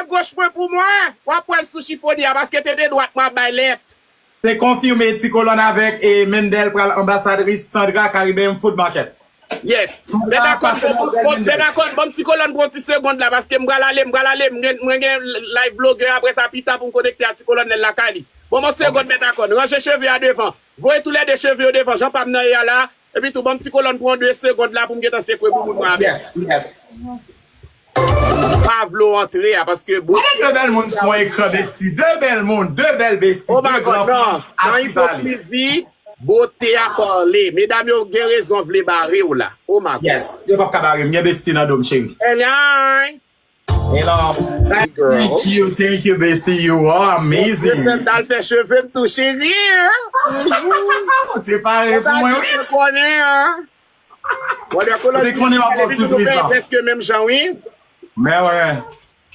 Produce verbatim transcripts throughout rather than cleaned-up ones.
goch mwen pou mwen. W ap wè l sou chifonye a, paske tete dwat mwen ap bay lèt. Se konfime, Ti Kolòn avèk e Mendel pral anbasadris Sandra Caribbean Food Market. Yes. Mèt Akòn, bon, bon, Mèt Akòn, ban m Ti Kolòn pou yon ti segonn la, paske m pral ale, m pral ale, mwen gen, mwen gen live blogger apre sa pita pou m konekte a Ti Kolòn lè l lakay li. Bon, yon segonn, Mèt Akòn, ranje cheve a devan. Voye toulède cheve yo devan, jan pa m nan ye a la. Epi tou, ban m Ti Kolòn pou yon de segonn la pou m gentan sekwe bouboun mwen avè l. Yes, yes. Pa vle w antre a, paske bon. Gade de bèl moun sou ekran, besti. De bèl moun, de bèl besti. Oh de my gran God, non. fanm Nan ativalè. Ipokrizi, bote a pale. Medam yo gen rezon vle bare w la. Oh my God. Yes, yo p ap ka bare m. Gen besti nan do m, cheri. Enay. Hello. Girl. Thank you, thank you, bestie. You are amazing. Mwen al fè cheve m tou, cheri. Ou te pare pou mwen, wi. Ou konnen, an. Mòdè Kolòn. Ou te konnen w ap fè Epi tou nou sipriz fè la. Prèske menm jan, wi. Men wè.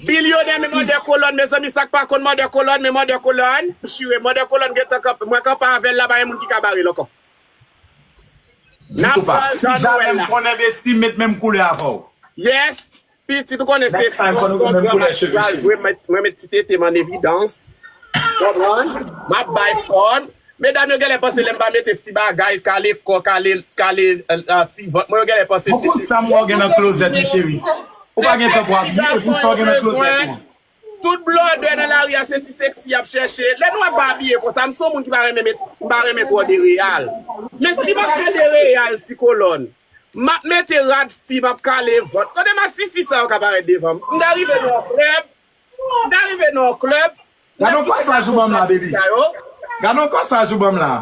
Bilyonè, men Mòdè Kolòn, mezanmi, sa k pa konn Mòdè Kolòn, men Mòdè Kolòn. Chire, Mòdè Kolòn gentan kanpe. Mwen kanpe avè l la, pa gen moun ki ka bare l ankò. Ditou pa. Si jamè m konnen, besti, m met menm koulè avè w. Yes. Pitit, ou konnen se Next time, konnen menm koulè cheve, cheri. Mwen met, mwen met ti tete m an evidans. Konprann? M ap bay fòm. Medam yo genlè panse lè m pa mete ti bagay, kale kò, kale, kale, euh, euh, ti vant. Mwen yo genlè panse Bon, pou sa m wè w gen nan klozèt ou, cheri. Ou pa gen tan pou abiye, pou sa w gen nan klozèt ou. Tout blòdè nan lari a se ti seksi y ap chèche. Lè nou ap abiye konsa, m se yon moun ki pa renmen met, m pa renmen twò dereyal. Men si m ap fè dereyal, Ti Kolòn, m ap mete rad fi, m ap kale vant. Kote masisi sa yo ka parèt devan m? M ta rive nan yon klèb, m ta rive nan yon klèb, m Gade ta yon kòsaj ou ban m la, baby. Gade yon kòsaj ou ban m la.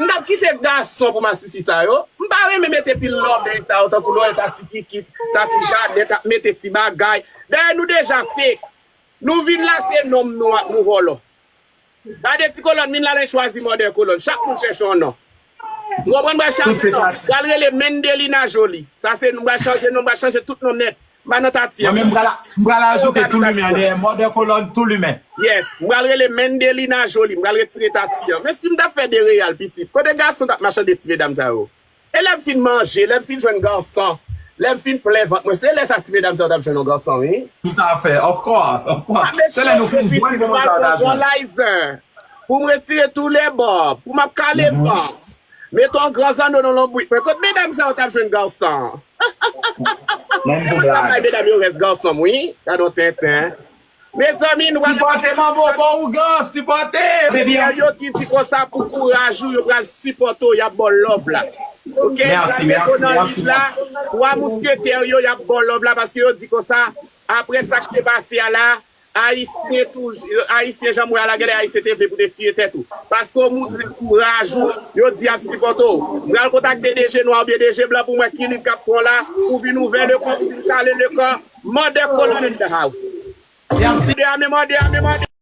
M t ap kite gason pou masisi sa yo. M pa renmen mete pil lòbèy sa yo, tankou Loretta, ti kikit, Tati Janet, ap mete ti bagay. Dayè, nou deja fake. Nou vin la, se nonm nou, nou vòlò. Gade Ti Kolòn, vin la, lè chwazi Mòdè Kolòn. Chak moun chèche yon non. Ou konprann, mwen chache non. Pral rele Mendelina Jolie. Sa se, nou pral chanje non, pral chanje tout non nèt. M pa nan Tati an. Mwen menm, m pral, m pral ajoute tou limen an dèyè. Mòdè Kolòn tou limen. Yes, m pral rele Mendelina Jolie, m pral retire Tati an. Men si m t ap fè dereyal, pitit, kote gason t ap machande ti medam sa yo? E lè m fin manje, lè m fin jwenn gason, lè m fin plen vant mwen, se lè sa ti medam sa yo t ap jwenn yon gason, wi. Tout à fait, of course, of course. Se lè nou fin jwenn pou nou ta ta jwenn. Pou m retire tou le bò, pou m ap kale vant. Mete yon gran zanno nan lonbrit mwen. Kot medam sa yo t ap jwenn gason? Menm pou blag. Ay, medam yo rès gason m, wi. Gade yon tenten. Mezanmi, nou pral Sipòte manbo bon ougan, sipòte, baby. Gen yo ki di konsa pou kouraj ou, yo pral sipòte w, y ap ba w love la. Ok? Merci, merci, merci, la. Twa mousketè yo, y ap ba w love la paske yo di konsa, apre sa k te pase a la, Ayisyen tou, Ayisyen jan mwen a la, genlè Ayisyen te vle pou te tiye tèt ou. Paske w moutre kouraj ou, yo di y ap sipòte w. M pral kontakte D J nwa oubyen D J blan pou m wè ki lit k ap pran la, pou vin ouvè le kò, pou vin kale le kò. Mòdè Kolòn in the house. Mòdè a, men mòdè a, men mòdè.